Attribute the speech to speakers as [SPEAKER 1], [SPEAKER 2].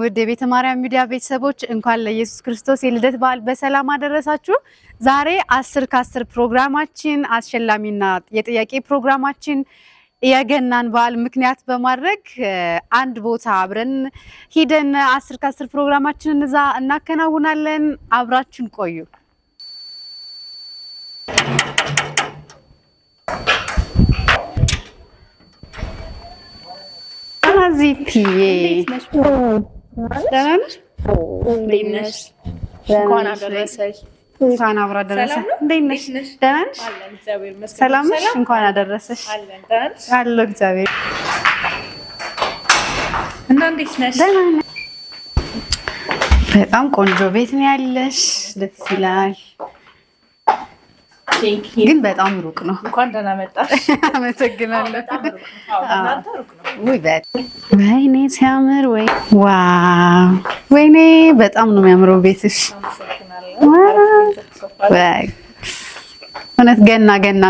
[SPEAKER 1] ውድ የቤተ ማርያም ሚዲያ ቤተሰቦች፣ እንኳን ለኢየሱስ ክርስቶስ የልደት በዓል በሰላም አደረሳችሁ። ዛሬ 10 ከ10 ፕሮግራማችን፣ አሸላሚና የጥያቄ ፕሮግራማችን የገናን በዓል ምክንያት በማድረግ አንድ ቦታ አብረን ሂደን 10 ከ10 ፕሮግራማችንን እዛ እናከናውናለን። አብራችን ቆዩ። አዚትዬ፣ ደህና ነሽ?
[SPEAKER 2] እንዴት ነሽ? እንኳን አደረሰሽ።
[SPEAKER 1] እንኳን አብሮ አደረሰ። እንዴት ነሽ? ደህና ነሽ? ሰላም ነሽ? እንኳን አደረሰሽ። አለሁ፣ እግዚአብሔር
[SPEAKER 2] እና እንዴት ነሽ?
[SPEAKER 1] ደህና ነኝ። በጣም ቆንጆ ቤት ነው ያለሽ። ደስ ይላል። ግን በጣም ሩቅ ነው።
[SPEAKER 2] እንኳን ደህና መጣሽ።
[SPEAKER 1] አመሰግናለሁ። ወይኔ ሲያምር! ወይ wow! ወይኔ፣ በጣም ነው የሚያምረው ቤትሽ። እውነት ገና ገና